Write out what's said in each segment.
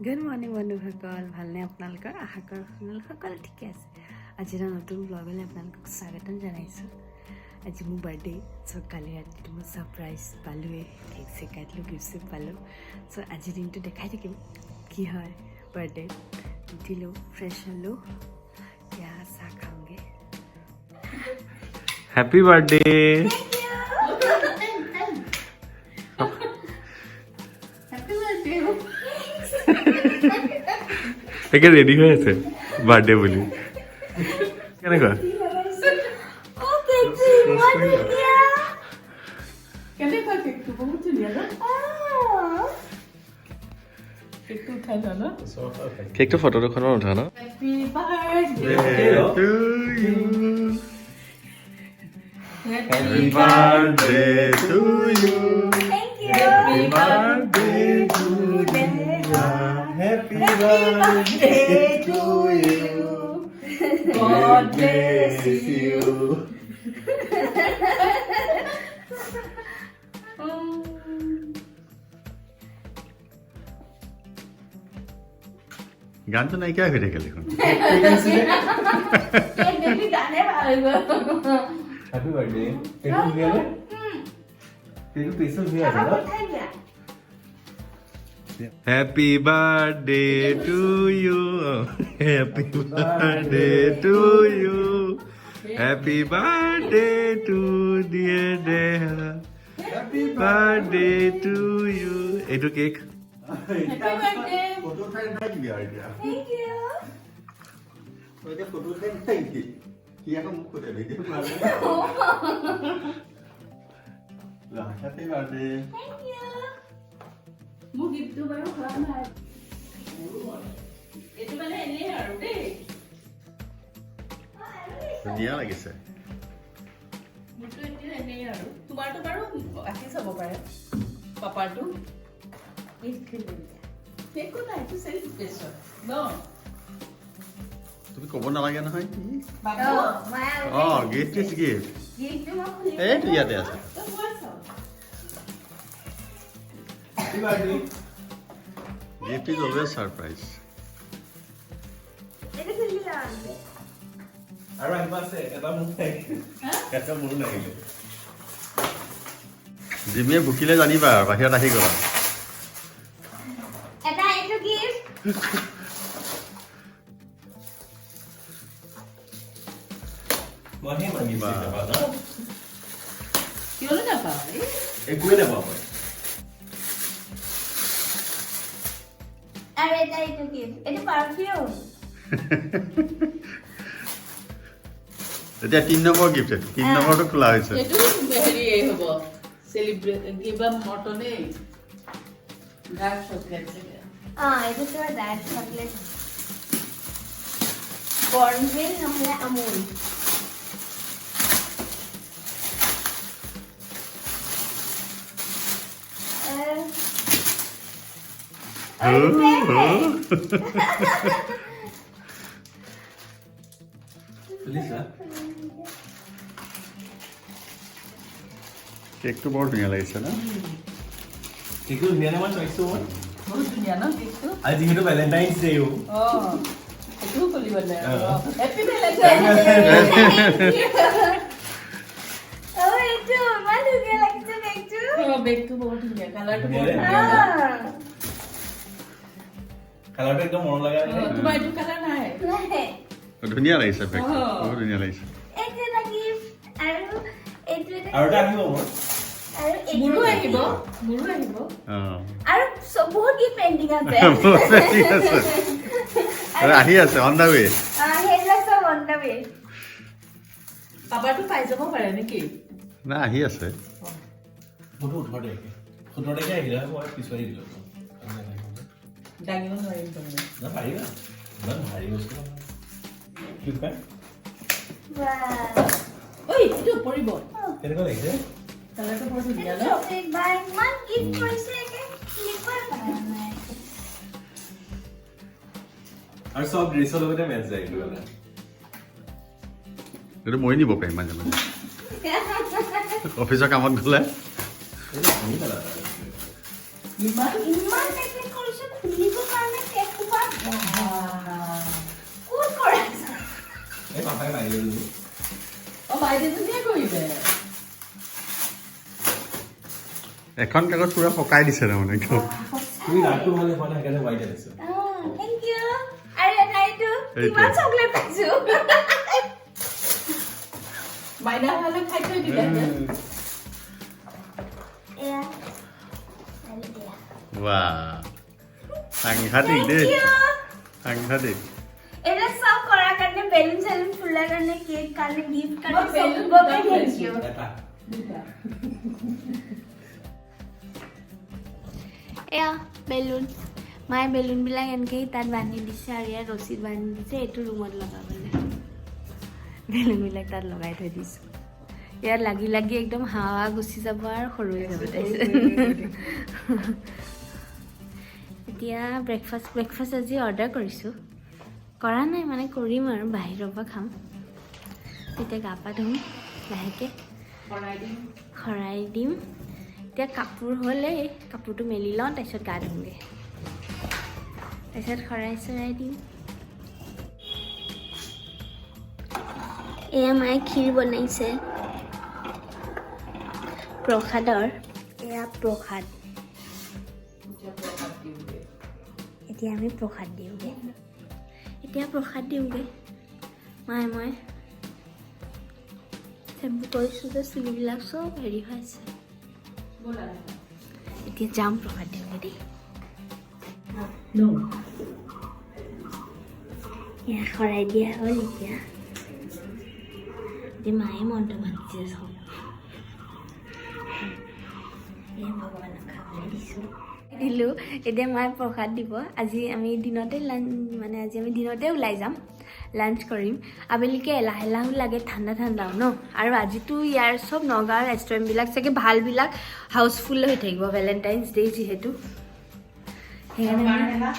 Good morning বন্ধুসকল, ভালনে আপোনালোকৰ? আশা কৰোঁ আপোনালোক সকলো ঠিকে আছে। আজি এটা নতুন ব্লগলৈ আপোনালোকক স্বাগতম জনাইছোঁ। আজি মোৰ বাৰ্থডে। চ' কালি ৰাতিটো মই ছাৰপ্ৰাইজ পালোঁৱেই, কেক চেক কাটিলোঁ, গিফ্ট চিফ্ট পালোঁ। চ' আজিৰ দিনটো দেখাই থাকিম কি হয়। বাৰ্থডে উঠিলোঁ, ফ্ৰেছ হ'লোঁ, এতিয়া চাহ খাওঁগৈ। Happy birthday. Happy birthday. একে ৰেডি হৈ আছে বাৰ্থডে বুলি। কেনেকুৱা? অঁ, কেকটো ইমান ধুনীয়া! কেনেকুৱা কেকটো? বহুত ধুনীয়া ন? কেকটো উঠাই লোৱা ন। কেকটো ফটো দুখনত উঠা ন। Happy birthday. To you. Happy birthday to you. Thank you. Happy birthday to Happy birthday to you. God bless you. গানটো নাইকিয়া হৈ থাকিল দেখোন। কেক দেখি গানে ভাল হৈ গ'ল। Happy birthday. কেকটো ধুনীয়া নে? কেকটো টেষ্টটো ধুনীয়া আছে ন? উঠাই দিয়া। Happy birthday to you. Happy birthday to you. Happy birthday to dear Deha. Happy birthday to you. এইটো কেক। Happy birthday. Photo উঠাই নাথাকিবি আৰু এতিয়া। Thank you. তই এতিয়া ফটো উঠাই নাথাকিবি। সি আকৌ মোক সোধে, video. Happy birthday. Thank you. মোৰ গিফ্টটো বাৰু হোৱা নাই। এইটো মানে এনেই আৰু দেই। ধুনীয়া লাগিছে। মোৰটো এতিয়া এনেই আৰু। তোমাৰটো বাৰু আহি চাব পাৰে, পাপাৰটো। একো নাই, এইটো চেলিব্ৰেশ্যন ন। তুমি ক'ব নালাগে নহয়। বাবু। অঁ, gift is gift. গিফ্টটো মই খুলিব। এইটো ইয়াতে আছে। তই মই চাওঁ। Gift is always surprise. এইটো খুলি লওঁ। আৰু আহিব আছে এটা, মোৰ নাই, এটা মোৰ নাহিলে। জিমিয়ে ভুকিলে জানিবা আৰু বাহিৰত আহি গ'ল। এটা এইটো গিফ্ট। মইহে মাগিছো নাপাওঁ ন? কিয়নো নাপাওঁ এই? একোৱে নাপাওঁ মই। আৰু এটা এইটো গিফ্ট, এইটো পাৰফিউম। এতিয়া 3 নম্বৰ গিফ্ট, 3 নম্বৰটো খোলা হৈছে। সেইটো হেৰি হ'ব, চেলিব্ৰেট কিবা মটনেই, ডাৰ্ক চকলেট চাগে। অঁ, এইটো কিবা ডাৰ্ক চকলেট, বৰ্ণভিল নহ'লে আমুল। অ, এইটো পেন। খুলিছা? কেকটো বৰ ধুনীয়া লাগিছে ন? কেকটো ধুনীয়া নে? মই চইচটো মই বহুত ধুনীয়া ন কেকটো? আজি যিহেতু ভেলেণ্টাইন্স ডেও। অঁ, সেইটোও খুলিব। অ। Happy Valentine. অ, এইটো ইমান ধুনীয়া লাগিছে বেগটো। অঁ, বেগটো বহুত ধুনীয়া, কালাৰটো বহুত ধুনীয়া। ধুনীয়া। কালাৰটো একদম মৰম লগা। অঁ, তোমাৰ এইটো কালাৰ নাই। নাই। ধুনীয়া লাগিছে বেগটো। অ। বহুত ধুনীয়া লাগিছে। এইটো এটা গিফ্ট আৰু এইটো এটা। আৰু এটা আহিব মোৰ। আৰু এইটো। মোৰো আহিব, মোৰো আহিব। অঁ। আৰু বহুত গিফ্ট পেণ্ডিং আছে। ঠিক আছে, আৰু আহি আছে, অন the ৱে। অঁ, সেইবিলাক চব অন the ৱে। পাপাৰটো পাই যাব পাৰে নেকি? নাই, আহি আছে। মোৰতো 18 তাৰিখে, 17 তাৰিখে আহিলে, মই পিছুৱাই দিলোঁ। দাঙিব নোৱাৰিম তাৰমানে। না, পাৰিবা, ইমান ভাৰী বস্তু নহয়। ফ্লিপকাৰ্ট। ঐ, এইটো পৰিব। কেনেকুৱা লাগিছে? কালাৰটো বৰ ধুনীয়া ন? চকলেট বা ইমান গিফ্ট কৰিছে, একে খুলিবই পৰা নাই। আৰু চব ড্ৰেছৰ লগতে মেচ যায় এইটো কালাৰ। এইটো মই নিব পাৰিম মাজে মাজে অফিচৰ কামত গ'লে। এইটো ভাঙি পেলালা। ইমান ইমান পেকেট কৰিছে, খুলিবৰ কাৰণে। কোন কৰাইছে? এই পাপাই মাৰিলে বুলি। অ, বাইদেউজনীয়ে কৰিলে। এখন কাগজ পুৰা পকাই দিছে তাৰমানে একদম। তুমি ৰাগটো ভালে পোৱা নাই, সেইকাৰণে হোৱাইট আনিছো। Thank U. আৰু এটা এইটো। এইটোৱে। কিমান চকলেট পাইছো। মাইনা হ'লে খাই থৈ দিলে। এয়া আৰু এয়া। বাহ, সাংঘাতিক দেই। Thank you. সাংঘাতিক। এইবিলাক চব কৰাৰ কাৰণে, বেলুন চেলুন ফুলাৰ কাৰণে, কেক কাৰণে, গিফ্ট কাৰণে, মই বেলুন চবকে দুটা thank U. এটা। দুটা। এয়া বেলুন, মায়ে বেলুনবিলাক এনেকৈ তাত বান্ধি দিছে আৰু ইয়াত ৰছীত বান্ধি দিছে। এইটো ৰুমত লগাবলৈ বেলুনবিলাক তাত লগাই থৈ দিছোঁ। ইয়াত লাগি লাগি একদম হাৱা গুচি যাব আৰু সৰু হৈ যাব। তাৰপিছত এতিয়া ব্ৰেকফাষ্ট আজি অৰ্ডাৰ কৰিছোঁ, কৰা নাই মানে, কৰিম আৰু বাহিৰৰ পৰা খাম। তেতিয়া গা পা ধুম লাহেকৈ। শৰাই দিম। শৰাই দিম। এতিয়া কাপোৰ হ'লেই কাপোৰটো মেলি লওঁ, তাৰপিছত গা ধুমগৈ, তাৰপিছত শৰাই চৰাই দিম। এয়া মায়ে ক্ষীৰ বনাইছে প্ৰসাদৰ। এয়া প্ৰসাদ। এতিয়া প্ৰসাদ দিওঁগে। এতিয়া আমি প্ৰসাদ দিওঁগৈ। এতিয়া প্ৰসাদ দিওঁগৈ। মায়ে মই চেম্পু কৰিছোঁ যে চুলিবিলাক চব হেৰি হৈ আছে। ব'লা। এতিয়া যাম প্ৰসাদ দিওঁগৈ দেই। ন। এয়া শৰাই দিয়া হ'ল। এতিয়া এতিয়া মায়ে মন্ত্ৰ মাতিছে চব। এয়া ভগৱানক খাবলৈ দিছোঁ, দিলোঁ। এতিয়া মায়ে প্ৰসাদ দিব। আজি আমি দিনতে লাঞ্চ, মানে আজি আমি দিনতে ওলাই যাম, লাঞ্চ কৰিম। আবেলিকে এলাহ এলাহো লাগে, ঠাণ্ডা ঠাণ্ডাও ন। আৰু আজিতো ইয়াৰ চব নগাঁৱৰ ৰেষ্টুৰেণ্টবিলাক চাগে ভালবিলাক হাউচফুল হৈ থাকিব, ভেলেণ্টাইন্স ডে যিহেতু। সেইকাৰণে মাৰ এলাহ।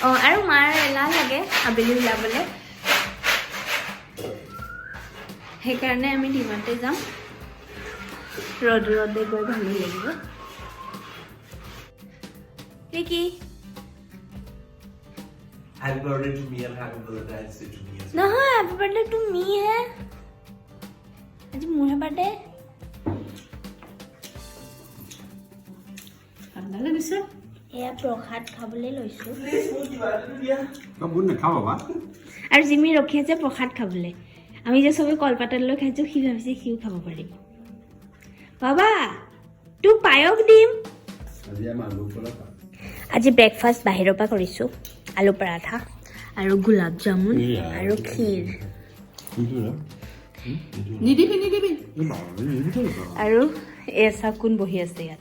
অঁ, আৰু মাৰ এলাহ লাগে আবেলি ওলাবলৈ। সেইকাৰণে আমি দিনতে যাম। ৰ'দ ৰ'দে গৈ ভালেই লাগিব। কি? Happy birthday to me and happy Valentine's Day to me as well. নহয়, হেপী বাৰ্থডে টু মি হে। আজি মোৰহে বাৰ্থডে। ঠাণ্ডা লাগিছে। এয়া প্ৰসাদ খাবলৈ লৈছোঁ। তই বুট নাখাওঁ বাবা। আৰু জিমি ৰখি আছে প্ৰসাদ খাবলৈ। আমি যে চবে কলপাতত লৈ খাইছোঁ, সি ভাবিছে সিও খাব পাৰিব। বাবা, তোক পায়স দিম। আজি আমাৰ আলু পোলাও। আজি ব্ৰেকফাষ্ট বাহিৰৰ পৰা কৰিছোঁ, আলু পৰাঠা আৰু গোলাপ জামুন এইয়া। আৰু ক্ষীৰ। নিদিবি, নিদিবি। আৰু এয়া চাওক, কোন বহি আছে ইয়াত।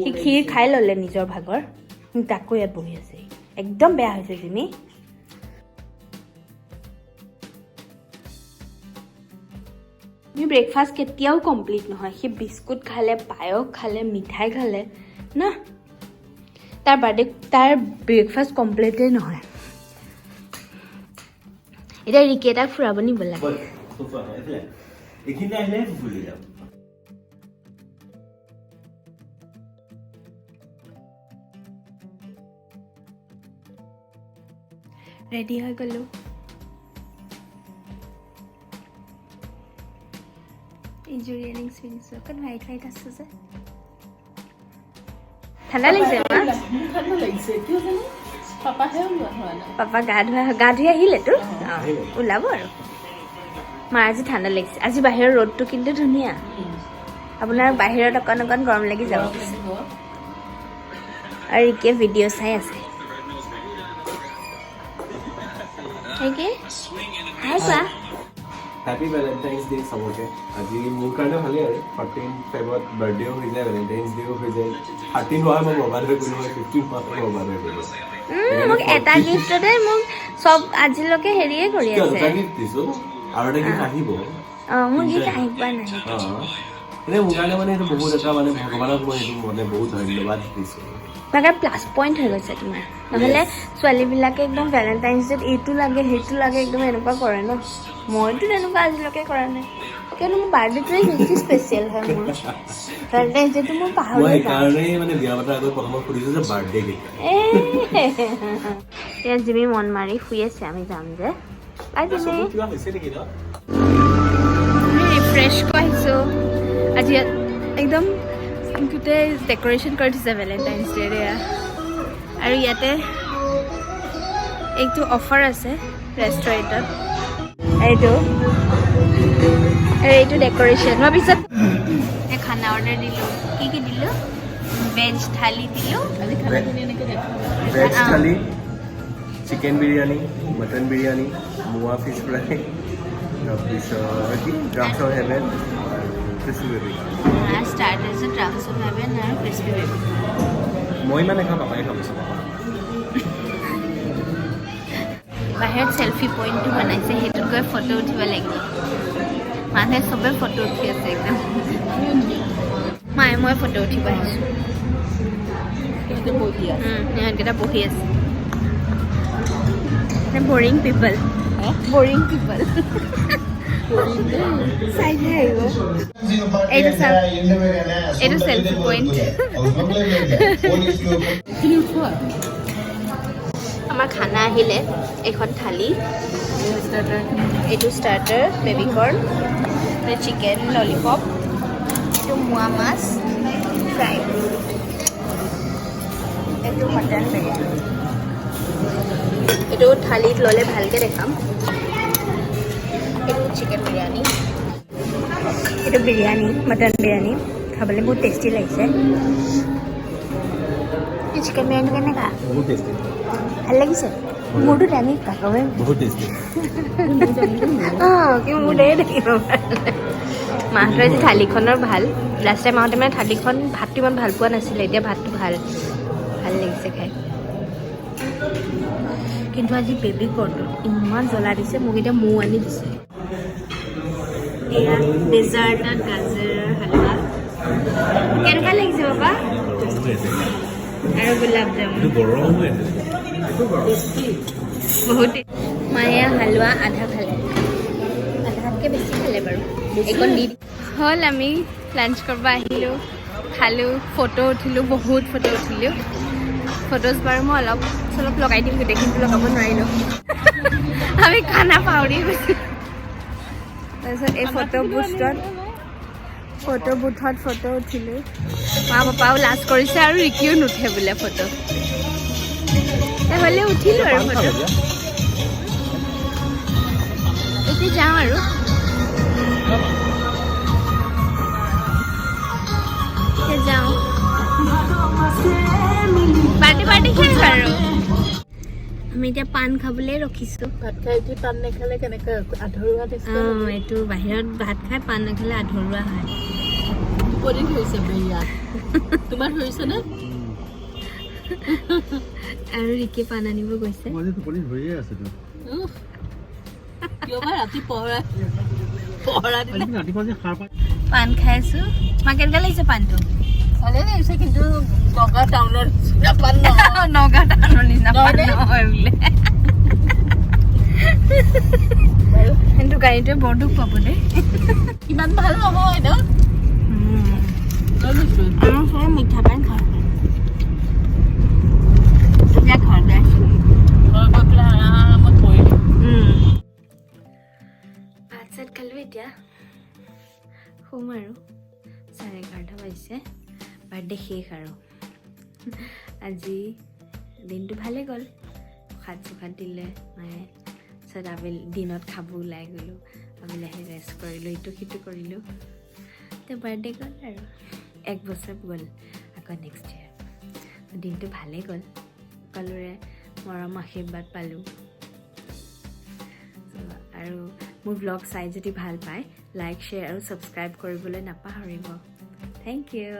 সি ক্ষীৰ খাই ল'লে নিজৰ ভাগৰ, তাকো ইয়াত বহি আছে। একদম বেয়া হৈছে জিমি। ব্ৰেকফাষ্ট কেতিয়াও কমপ্লিট নহয়। সি বিস্কুট খালে, পায়স খালে, মিঠাই খালে ন। তাৰ বাৰ্থডে, তাৰ ব্ৰেকফাষ্ট কমপ্লিটেই নহয়। এতিয়া ৰিকি এটাক ফুৰাব নিব লাগে। ব'ল, ফুফু আহ, এইফালে। এইখিনি আহিলে ফুফু লৈ যাম। ৰেডি হৈ গ'লোঁ। এইযোৰ ইয়াৰিংছ পিন্ধিছোঁ, অকণ হোৱাইট হোৱাইট আছে যে। ঠাণ্ডা লাগিছে মা? মোৰ ঠাণ্ডা লাগিছে, কিয় জানো। পাপাহে ওলোৱা হোৱা নাই। পাপা গা ধুই আহিলেতো। অঁ, ওলাব আৰু। মা, আজি ঠাণ্ডা লাগিছে। আজি বাহিৰৰ ৰ'দটো কিন্তু ধুনীয়া। আপোনাৰ বাহিৰত অকণ অকণ গৰম লাগি যাব। গৰম লাগিব। আৰু ৰিকিয়ে ভিডিঅ' চাই আছে। ৰিকি, হাই কোৱা। হেপী ভেলেণ্টাইন্স ডে চবকে। আজি মোৰ কাৰণে ভালেই আৰু 14 ফেবত বাৰ্থডেও হৈ যায়, ভেলেণ্টাইন্স ডেও হৈ যায়। 13 হোৱা মই বৰবাদ হৈ গ'লো হয়, 15 হোৱা মই বৰবাদ হৈ গ'লো। মোক এটা গিফ্টতে মোক চব আজিলৈকে হেৰিয়ে কৰি কিয়? আছে। দুটা গিফ্ট দিছো, আৰু এটা গিফ্ট আহিব। অঁ, মোৰ গিফ্ট আহি পোৱা নাই। অঁ, এতিয়া মোৰ কাৰণে মানে সেইটো বহুত এটা মানে ভগৱানক মই সেইটো মানে বহুত ধন্যবাদ দিছোঁ। তাকে প্লাছ পইণ্ট হৈ গৈছে তোমাৰ। নহ'লে ছোৱালীবিলাকে একদম ভেলেণ্টাইন্স ডেত এইটো লাগে, সেইটো লাগে, একদম এনেকুৱা কৰে ন। মইতো তেনেকুৱা আজিলৈকে কৰা নাই, কিয়নো মোৰ বাৰ্থডেটোৱে বেছি স্পেচিয়েল হয়। মোৰ ভেলেণ্টাইন্স ডেটো মই মই পাহৰি যাওঁ। সেইকাৰণেই মানে বিয়া পতাৰ আগত প্ৰথমত সুধিছোঁ যে বাৰ্থডে কেতিয়া। ইয়াত জিমি মন মাৰি শুই আছে, আমি যাম যে। Bye Jimmy. কিবা হৈছে নেকি ন? আমি ৰিফ্ৰেছ আহিছোঁ আজি। ইয়াত একদম গোটেই ডেক'ৰেশ্যন কৰি থৈছে ভেলেণ্টাইন্স ডে এয়া। আৰু ইয়াতে এইটো অফাৰ আছে ৰেষ্টুৰেণ্টত, এইটো আৰু এইটো ডেক'ৰেশ্যন। মই পিছত এই খানা অৰ্ডাৰ দিলোঁ। কি কি দিলোঁ? ভেজ থালি দিলোঁ। আজি খানাখিনি এনেকৈ দেখা। ভেজ থালি, চিকেন বিৰিয়ানী, মটন বিৰিয়ানী, মোৱা ফিছ ফ্ৰাই, তাৰপিছত কি ড্ৰামছ অফ হেভেন আৰু ক্ৰিস্পি বেবি। ষ্টাৰ্টাৰ্ছত ড্ৰামছ অফ হেভেন আৰু ক্ৰিস্পি বেবি। মই ইমান নাখাওঁ, পাপাই খাব পাপা। বাহিৰত চেলফি পইণ্টটো বনাইছে, সেইটোত গৈ ফটো উঠিব লাগিব। মানুহে চবে ফটো উঠি আছে একদম। মায়ে মই ফটো উঠিব আহিছোঁ। সিহঁতে বহি আছে। সিহঁতকেইটা বহি আছে। বৰিং পিপল, বৰিং পিপল চাই চাই আহিব। এইটো চাওক, এইটো চেলফি পইণ্ট। এইখিনি উঠোৱা। আমাৰ খানা আহিলে। এইখন থালি, এইটো starter baby corn, chicken lollipop, এইটো মোৱা মাছ ফ্ৰাই, এইটো মটন বিৰিয়ানী। এইটো থালিত ল'লে ভালকৈ দেখাম। এইটো চিকেন বিৰিয়ানী, এইটো বিৰিয়ানী, মটন বিৰিয়ানী। খাবলৈ বহুত টেষ্টি লাগিছে। এই চিকেন বিৰিয়ানী কেনেকুৱা? বহুত টেষ্টি। ভাল লাগিছে। মোৰতো দাঙি কাকবে। বহুত টেষ্টি। অঁ, কিন্তু মোৰ দৰে দেখিব। মাহঁতৰ আজি থালিখনৰ ভাল। লাষ্ট টাইম আহোঁতে মানে থালিখন ভাতটো ইমান ভাল পোৱা নাছিলে, এতিয়া ভাতটো ভাল ভাল লাগিছে খাই। কিন্তু আজি বেবী কৰ্ণটোত ইমান জ্বলা দিছে মোক, এতিয়া মৌ আনি দিছে। এয়া ডেজাৰ্টত গাজৰৰ হালৱা। কেনেকুৱা লাগিছে বাবা? গৰম হৈ আছে। আৰু গোলাপ জামুন। এইটো গৰম হৈ আছে। বহুত। মায়ে হালোৱা আধা খালে, আধাতকৈ বেছি খালে বাৰু। এইকণ দি হ'ল। আমি লাঞ্চ কৰিব আহিলোঁ, খালোঁ, ফটো উঠিলোঁ, বহুত ফটো উঠিলোঁ। ফটোজ বাৰু মই অলপ চলপ লগাই দিম, গোটেইখিনিতো লগাব নোৱাৰিলোঁ। আমি খানা পাহৰি গৈছিলোঁ। তাৰপিছত এই ফটো বুথত ফটো উঠিলোঁ। মা পাপাও লাজ কৰিছে আৰু ৰিকিও নুঠে বোলে ফটো। হ'লে উঠিলোঁ আৰু ফটো। এতিয়া যাওঁ আৰু, এতিয়া যাওঁ। পাৰ্টি পাৰ্টি শেষ আৰু আমি এতিয়া পাণ খাবলৈ ৰখিছোঁ। ভাত খাই উঠি পাণ নেখালে কেনেকৈ, আধৰুৱা নিচিনা। অঁ, এইটো বাহিৰত ভাত খাই পাণ নাখালে আধৰুৱা হয়। টোপনি ধৰিছে বিৰাট। তোমাৰ ধৰিছে নে? আৰু ৰিকি পাণ আনিব গৈছে। মই আজি টোপনি ধৰিয়ে আছে। উফ। কিয় বা ৰাতি পহৰা পহৰা দিলে। ৰাতিপুৱা যে সাৰ পাই পাণ খাই আছো। মা, কেনেকুৱা লাগিছে পাণটো? ভালে লাগিছে, কিন্তু নগাঁও টাউনৰ নিচিনা পাণ নহয়। নগাঁও টাউনৰ নিচিনা পাণ নহয়নে? নহয় বোলে। দোকানীটোৱে বৰ দুখ পাব দেই। ইমান ভাল নহয় ন? লৈ লৈছো। আমি সেই মিঠা পাণ খাওঁ। এতিয়া ঘৰত গৈ আছো। ঘৰত গৈ পেলাই আৰামত পৰিলোঁ। ভাত চাত খালোঁ, এতিয়া শুম আৰু। 11:30 বাজিছে। বাৰ্থডে শেষ আৰু আজি দিনটো ভালেই গ'ল। প্ৰসাদ চসাদ দিলে মায়ে। তাৰপিছত আবেলি দিনত খাব ওলাই গ'লোঁ, আবেলি আহি ৰেষ্ট কৰিলোঁ, ইটো সিটো কৰিলোঁ। এতিয়া বাৰ্থডে গ'ল আৰু এক বছৰ গ'ল, আকৌ নেক্সট ইয়েৰ। দিনটো ভালেই গ'ল, সকলোৰে মৰম আশীৰ্বাদ পালোঁ। আৰু মোৰ ব্লগ চাই যদি ভাল পায়, লাইক, শ্বেয়াৰ আৰু ছাবস্ক্ৰাইব কৰিবলৈ নাপাহৰিব। Thank U.